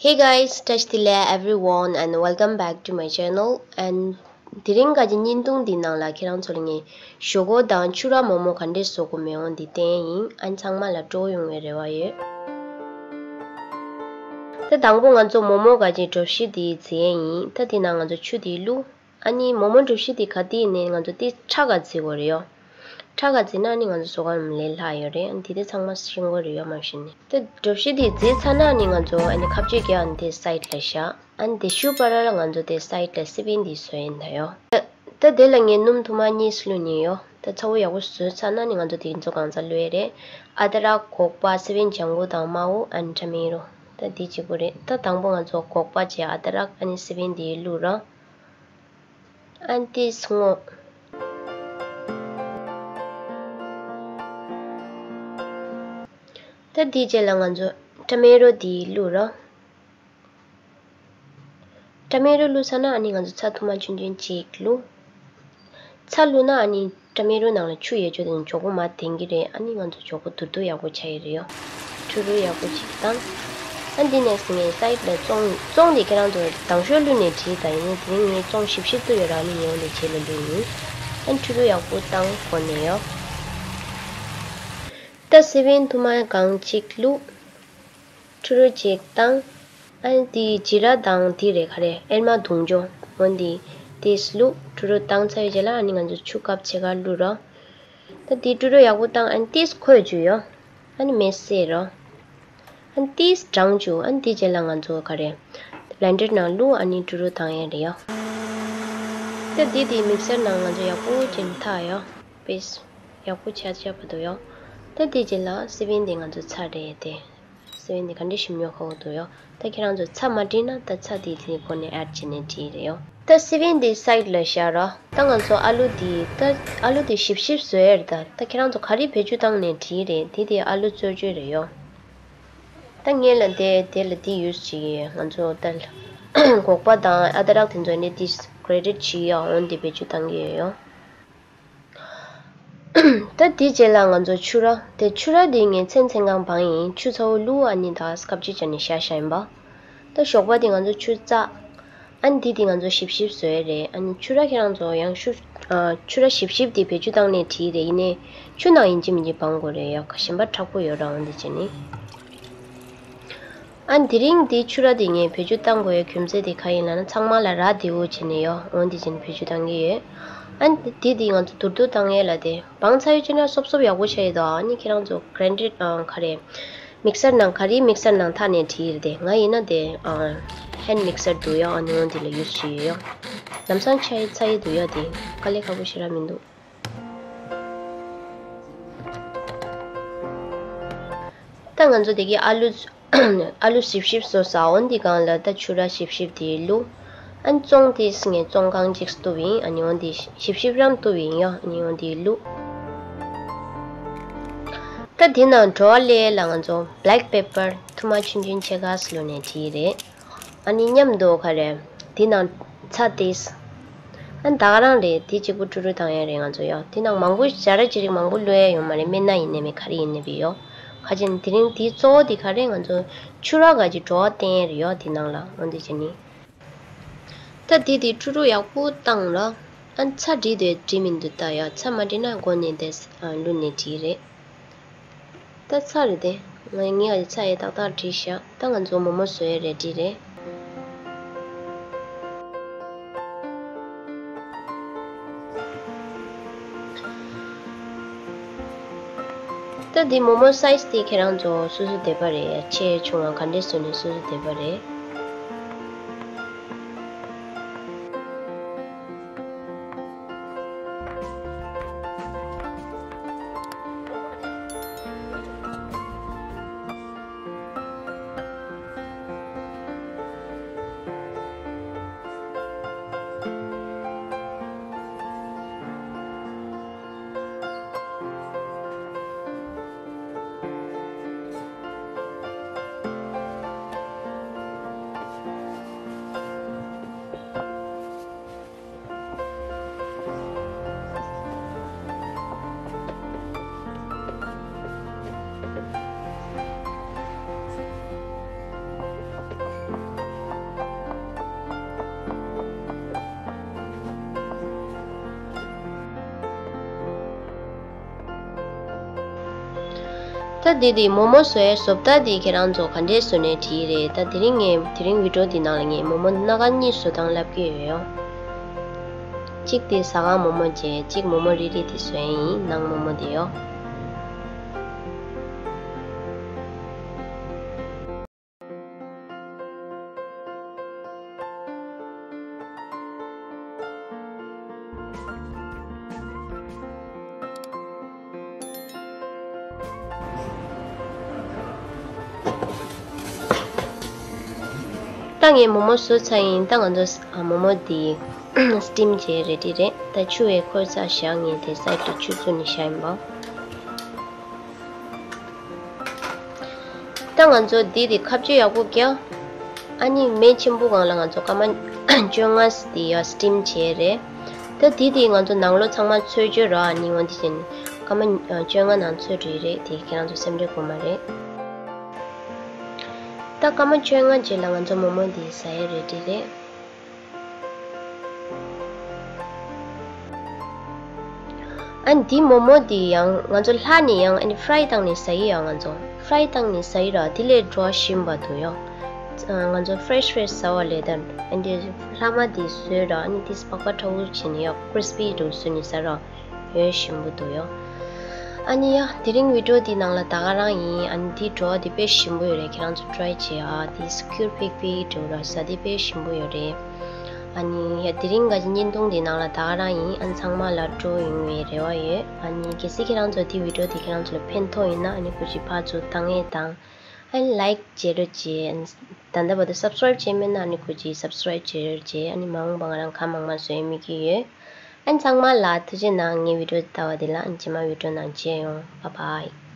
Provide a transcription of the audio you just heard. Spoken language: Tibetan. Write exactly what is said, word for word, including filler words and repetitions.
Hey guys, བཀྲ་ཤིས་བདེ་ལེགས་everyone and welcome back to my channel. And དེ་རིང་ག་གི་བརྙན་ཐུང་འདི་ནང་ལ་ཁྱེད་རང་ཚོ་ལ་ངས་ཞོག་ཁོག་དང་ཕྱུར་ར་མོག་མོག་ག་འདྲས་བཟོ་དགོས་མེད་འོང་འདི་བསྟན་ཡིན། ཨ་ནི་ཚང་མ་ལ་སྤྲོ་ཡོང་བའི་རེ་བ་ཡོད། ད་དང་པོ་ང་ཚོ་མོག་མོག་ག་གི་གྲོ་ཞིབ་འདི་བརྫི་ཡས་ཡིན། ད་འདི་ནང་ང་ཚོ་ཆུ་འདི་བླུགས། ཨ་ནི་མོག་མོག་གྲོ་ཞིབ་འདི་ག་དུས་ནས་ང་ཚོ་འདི་ཁྲག་ག་བརྫི་དགོས་རེད་ཡོ། ཁྲག་ག་བརྫིས་ན་ནི་ང་ཚོ་བཟོ་ག་ལས་སླ་ཡོད་རེད། ཨ་ནི་དེ་དེ་ཚང་མ་ཤེས་དགོས་རེད་ཡོད་མ་ཤེས་ནི། དེ་གྲོ་ཞིབ་དེ་བརྫིས་ཚར་ན་ནི་ང་ཚོ་ཨ་ནི་ཁ་གཅོད་རྒྱག་ཨ་ནི་དེ་སའིད་ལ་བཞག་ཨ་ནི་དེ་ཤུ་པ་ར་ལ་ང་ཚོ་དེ་སའིད་ལ་སི་པན་དེ་བཟོ་ཡིན་ད་ཡོ། ད་ད་དེ་ལ་ངས་སྣུམ་ཐུར་མ་གཉིས་བླུགས་ནི་ཡོ། ད་ཚ་བོ་ཡག་པོ་བཟོས་ཚར་ན་ནི་ང་ཚོ་དེ་ཚོ་གང་ཚ་བླུགས་ཡས་རེད། ཨ་ད་རག་སྒོག་པ་སི་པན་ལྗང་གུ་དང་དམར་པོ་ཨ་ནི་ཊ་མེ་རོ། ད་དེ་གཅིག་པོ་རེད། ད་དང་པོ་ང་ཚོ་སྒོག་པ་བྱས་ཨ་ད་རག་ཨ་ནི་སི་པན་དེ་བླུགས་རོགས། ཨན་ཏིས་སྔོ། ད་དེའི་རྗེས་ལ་ང་ཚོ་ཊ་མེ་རོ་དེ་བླུགས་རོགས། ཊ་མེ་རོ་བླུགས་ཚར་ན་ཨ་ནི་ང་ཚོ་ཚྭ་ཐུར་མ་ཆུང་ཆུང་གཅིག་བླུགས། ཚྭ་བླུགས་ན་ཨ་ནི་ཊ་མེ་རོ་ནང་ལ་ཆུ་ཡོད་ཆོག་དེ་ནི་མགྱོགས་པོ་མར་ལྡང་གི་རེད། ཨ་ནི་ང་ཚོ་མགྱོགས་པོ་དུར་དུར་ཡག་པོ་ཆགས་ཀྱི་རེད་ཡོ། འཕྲུལ་རུ་ཡག་པོ་ཅིག་བཏང་། ཨ་འདི་ནས་ངས་སའིད་ལ་བཙོང་བཙོང་དེ་ཁྱེད་རང་ཚོ་དང་ཤོས་བླུགས་ནས་བྲིས་ད་ཡིན་ནའི་དེ་རིང་ངས་བཙོང་ཞིབ་ཞིབ་ཏུ་ཡོད་ར་ཨ་ནི་ངས་འོ་འདི་རྗེས་ལ་བླུགས་ཡིན། ཨ་འཕྲུལ་རུ་ཡག་པོ་བཏང་གོ་ནས་ཡོ། ད་སི་པན་ཐུར་མ་གང་གཅིག་བླུགས། འཕྲུལ་རུ་གཅིག་བཏང་། ཨ་ནི་དེའི་ཇི་ར་དང་དེ་རེད་ག་རེ་ཨེར་མ་དུང་ཇོ་འོན་ཏེ་དེས་བླུགས། འཕྲུལ་རུ་བཏང་ཚར་བའི་རྗེས་ལ་ཨ་ནི་ང་ཚོ་ཆུ་ཀབ་ཕྱེད་ཀ་བླུགས་རོགས། ད་དེ་འཕྲུལ་རུ་ཡག་པོ་བཏང་ཨ་ནི་དེས་ཁོལ་བཅུག་ཡོ། ཨ་ནི་མེ་བསད་རོགས། ཨ་ནི་དེས་གྲང་བཅུག་ཨ་ནི་དེའི་རྗེས་ལ་ང་ཚོ་ག་རེ་བླན་ཌར་ནང་བླུགས་ཨ་ནི་འཕྲུལ་རུ་བཏང་ཡས་རེད་ཡོ། ད་དེ་དེ་མིག་སར་ནང་ང་ཚོ་ཡག་པོ་བྱས་ནས་འཐག་ཡོ། པེས་ཡག་པོ་ཆགས་ཆགས་པ་འདུག་ཡོ། ད་དེའི་རྗེས་ལ་སི་པན་དེ་ང་ཚོ་ཚྭ་རེད་དེ། སི་པན་དེ་ག་འདྲ་ཞིམ་ཉོ་ཁག་པོ་འདུག་ཡོ། ད་ཁྱེད་རང་ཚོ་ཚྭ་མ་བྲིས་ན་ད་ཚྭ་དེ་དེའི་སྒོ་ནས་ཨེཌ་བྱས་ནས་བྲིས་རེད་ཡོ། ད་སི་པན་དེ་སའིཌ་ལ་བཞག་རོགས། ད་ང་ཚོ་ཨ་ལུ་དེ་ད་ཨ་ལུ་དེ་ཞིབ་ཞིབ་བཟོས་ཡོད་རེད། ད་ད་ཁྱེད་རང་ཚོ་ག་རེ་བེད་སྤྱོད་བཏང་ནས་བྲིས་རེད། དེ་དེ་ཨ་ལུ་བཙོས་བཅོས་རེད་ཡོ། ད་ངས་ལ་དེ་དེ་ལ་དེ་ཡུས་བྱེད་ཀྱི་ཡོད། ང་ཚོ་ད་སྒོག་པ་དང་ཨ་ད་རག་དེ་ཚོ་ནི་དེ་གྷེ་རེ་ཊེཌ་བྱེད་ཀྱི་ཡོད། འོན་དེ་བེད་སྤྱོད་བཏང་གི་ཡོད་ཡོ། ད་དེའི་རྗེས་ལ་ང་ཚོ་ཕྱུར་ར། དེ་ཕྱུར་ར་དེ་ངས་ཚན་ཚན་གང་བང་ཡིན། ཆུ་ཚ་བོ་བླུགས་ཨ་ནི་ད་སྐབས་གཅིག་བྱས་ནས་བཞག་བཞག་ཡིན་པ། ད་ཞོགས་པ་དེ་ང་ཚོ་ཆུ་བཙགས། ཨ་ནི་དེ་དེ་ང་ཚོ་ཞིབ་ཞིབ་བཟོས་རེད། ཨ་ནི་ཕྱུར་ར་ཁྱེད་རང་ཚོ་ཡང་ཤུ་ཨ་ཕྱུར་ར་ཞིབ་ཞིབ་དེ་བེད་སྤྱོད་བཏང་ནས་བྲིས་རེད། ཡིན་ནའི་ཆུ་ནང་ཡིན་གཅིག་མིན་གཅིག་བང་དགོས་རེད་ཡ། གཞན་པ་དྲག་པོ་ཡོད་ར་འོན་དེ་བྱས་ནས། ཨ་དེ་རིང་འདི་ཕྱུར་ར་དེ་ངས་བེད་སྤྱོད་བཏང་དགོས་ཡའི་རྒྱུ་མཚན་དེ་ག་ཡིན་ལབ་ན་ཚང་མ་ལ་ར་བདེ་བོ་བྱས་ནས་ཡོ་འོན་དེ་བྱས་ནས་བེད་སྤྱོད་བཏང་གི་ཡོད། ཨ་དེ་དེ་ང་ཚོ་དུར་དུར་བཏང་ཡས་ལ་དེ་བང་ཚ་ཡོད་བྱས་ན་སོབ་སོབ་ཡག་པོ་ཆགས་ཡོད་དོ། ཨ་ནི་ཁྱེད་རང་ཚོ་གྷེ་རེ་ཊེཌ་ཨ་ག་རེ་མིག་སར་ནང་ག་རེའི་མིག་སར་ནང་འཐག་ནས་བྲིས་རེད་དེ། ང་ཡིན་ན་དེ་ཨ་ཧེན་མིག་སར་འདུག་ཡོ། ཨ་ནི་འོན་དེ་ལ་ཡུས་བྱས་ཡོད་ཡོ། ལམ་སང་ཆ་ཡི་ཚ་ཡི་འདུག་ཡོ། དེ་དཀའ་ལས་ཁག་པོ་ཞེ་དྲག་མི་འདུག་ད་ང་ཚོ་དེ་གའི་ཨ་ལུ་ཨ་ལུ་ཞིབ་ཞིབ་བཟོས་ས་འོན་དེ་སྒང་ལ་ད་ཕྱུར་ར་ཞིབ་ཞིབ་དེ་བླུགས། ཨ་ནི་བཙོང་དེ་ངས་བཙོང་ཁང་གཅིག་བཏུབ་ཡིན། ཨ་ནི་འོན་དེ་ཞིབ་ཞིབ་རང་བཏུབ་ཡིན་ཡོ། ཨ་ནི་འོན་དེ་བླུགས། ད་དེ་ནང་བྲོ་བ་ལས་ལ་ང་ཚོ་བྷེ་ལེག་པེ་པར་ཐུར་མ་ཆུང་ཆུང་ཕྱེད་ཀ་བླུགས་ནས་བྲིས་རེད། ཨ་ནི་མཉམ་དུ་ག་རེ། དེ་ནང་ཚྭ་ཏིས། ཨ་ད་ག་རང་རེད། དེ་གཅིག་པུ་ཀྲུ་ཀྲུ་བཏང་ཡ་རེད་ང་ཚོ་ཡོ། དེ་ནང་མང་པོ་ཞ་ར་ཅི་རིགས་མང་པོ་བླུགས་ཡ་ཡོད་མ་རེད། སྨན་སྣ་ཡིན་ནའི་མེད་ག་རེ་ཡིན་ནའི་བི་ཡོ། ཁ་ཅན་དེ་རིང་དེའི་གཙོ་བོ་དེ་ག་རེ་ང་ཚོ་ཕྱུར་ར་ག་ཅིག་བྲོ་བ་བསྟན་ཡ་རེད་ཡོ། དེ་ནང་ལ་འོན་དེ་བྱས་ནི། ད་དེ་དེ་ཀྲུ་ཀྲུ་ཡག་པོ་བཏང་རོགས། ཨ་ཚྭ་བྲིས་དེ་བྲིས་མི་འདུག་ད་ཡོ། ཚྭ་མ་བྲིས་ན་སྒོ་ནས་དེ་བླུགས་ནས་བྲིས་རེད། ད་ཚྭ་རེད་དེ། ང་ངས་ཚྭ་ཡི་ཏག་ཏག་བྲིས་ཤག་ད་ང་ཚོ་མོག་མོག་བཟོ་ཡས་རེ་ཌི་རེད། ད་འདི་མོག་མོག་སའི་ཛི་དེ་ཁྱེད་རང་ཚོ་སོ་སོ་འདོད་པ་རེད། ཆེ་ཆུང་བ་ག་འདྲས་བཟོ་ནས་སོ་སོ་འདོད་པ་རེད། ད་འདི་དེ་མོག་མོག་བཟོ་ཡའི་བཟོ་ལྟ་དེ་ཁྱེད་རང་ཚོ་ག་འདྲས་བཟོ་ནའི་འགྲིག་རེད། ད་དེ་རིང་ངས་དེ་རིང་བི་ཌིའོ་འདི་ནང་ལ་ངས་མོག་མོག་སྣ་ཁ་གཉིས་བཟོ་སྟངས་ལབ་ཀྱི་ཡོད་ཡོ། གཅིག་དེ་ཟ་ཁང་མོག་མོག་བྱས། གཅིག་མོག་མོག་རིལ་རིལ་དེ་བཟོ་ཡ་ཡིན། ནང་མོག་མོག་དེ་ཡོ། ད་ངས་མོག་མོག་བཟོས་ཚར་ཡིན། ད་ང་ཚོ་མོག་མོག་འདི་སི་ཊིམ་བྱས་རེ་ཌི་རེད། ད་ཆུ་ཡང་ཁོལ་ཚར་བཞག་ངས་དེ་སའིཌ་དུ་ཆུ་བཙོས་ནས་བཞག་ཡིན་པ། ད་ང་ཚོ་འདི་དེ་ཁ་གཅོད་ཡག་པོ་རྒྱག་ཨ་ནི་མེ་ཆེན་པོ་སྒང་ལ་ང་ཚོ་སྐར་མ་བཅོ་ལྔ་དེ་ཡ་སི་ཊིམ་བྱས་རེད། ད་འདི་དེ་ང་ཚོ་ནང་ལོགས་ཚང་མ་ཚོས་བཅོས་རོགས། ཨ་ནི་འོན་ཏེ་བྱས་ནས་སྐར་མ་བཅོ་ལྔ་ནང་ཚོས་འགྲོ་ཡི་རེད། དེ་ཁྱེད་རང་ཚོ་སེམས་ཁྲལ་དགོས་མ་རེད། ད་སྐར་མ་བཅོ་ལྔ་རྗེས་ལ་ང་ཚོ་མོག་མོག་འདི་ཟ་ཡ་རེ་ཌི་རེད། ཨ་ནི་འདི་མོག་མོག་འདི་ཡང་ང་ཚོ་ལྷག་ནས་ཡང་ཨ་ནི་ཕ་རའི་བཏང་ནས་ཟ་ཡི་ཡ། ང་ཚོ་ཕ་རའི་བཏང་ནས་ཟ་ཡི་ར། དེ་ལས་བྲོ་བ་ཞིམ་པ་འདུག་ཡ། ང་ཚོ་ཕ་རེ་ཤི་ཕ་རེ་ཤི་ཟ་བ་ལས་ད་ཨ་ནི་ལྷག་མ་འདི་བཟོས་ར། ཨ་ནི་འདི་སྤགས་པ་ཁྲ་བོ་བྱས་ནས་ཡ་ཀི་རི་སི་པི་འདུག་བཟོས་ནས་ཟ་ར། ཡོད་ཞིམ་པོ་འདུག་ཡོ། ཨ་ནི་ཡ་དེ་རིང་བི་ཌིའོ་འདི་ནང་ལ་ད་ག་རང་ཡིན། ཨ་ནི་འདི་བྲོ་བ་འདི་དཔེ་ཞིམ་པོ་ཡོད་རེད། ཁྱེད་རང་ཚོ་ཊི་རའི་བྱེད་ཨ། འདི་སི་ཀིའུར་ཕིག་ཕིག་འདུག་ར། ཟ་འདི་དཔེ་ཞིམ་པོ་ཡོད་རེད། ཨ་ནི་ཡ་དེ་རིང་ག་ཅི་བརྙན་ཐུང་འདི་ནང་ལ་ད་ག་རང་ཡིན། ཨ་ནི་ཚང་མ་ལ་སྤྲོ་ཡོང་བའི་རེ་བ་ཡོད། ཨ་ནི་གལ་སྲིད་ཁྱེད་རང་ཚོ་འདི་བི་ཌིའོ་འདི་ཁྱེད་རང་ཚོ་ལ་ཕན་ཐོགས་ཡིན་ན་ཨ་ནི་སྐུ་མཁྱེན་ཕར་ཚུར་བཏང་ཡས་དང་། ཨ་ནི་ལའིཀ་བྱེད་རོགས་བྱེད། ཨ་ནི་ད་ལྟ་བར་དུ་སབ་སི་ཀི་རའིབ་བྱས་མེད་ན་ཨ་ནི་སྐུ་མཁྱེན་སབ་སི་ཀི་རའིབ་བྱེད་རོགས་བྱེད། ཨ་ནི་མ་འོངས་པ་ང་རང་གང་མང་མང་བཟོ་ཡས་དམིགས་ཀྱི་ཡོད། ཨ་ནི་ཚང་མ་ལ་ཐུགས་རྗེ་གནང་། ངའི་བི་ཌིའོ་ལྟ་བ་འདི་ལ། ཨ་ནི་རྗེས་མ་བི་ཌིའོ་ནང་མཇལ་ཡོང་། བཱའི་བཱའི།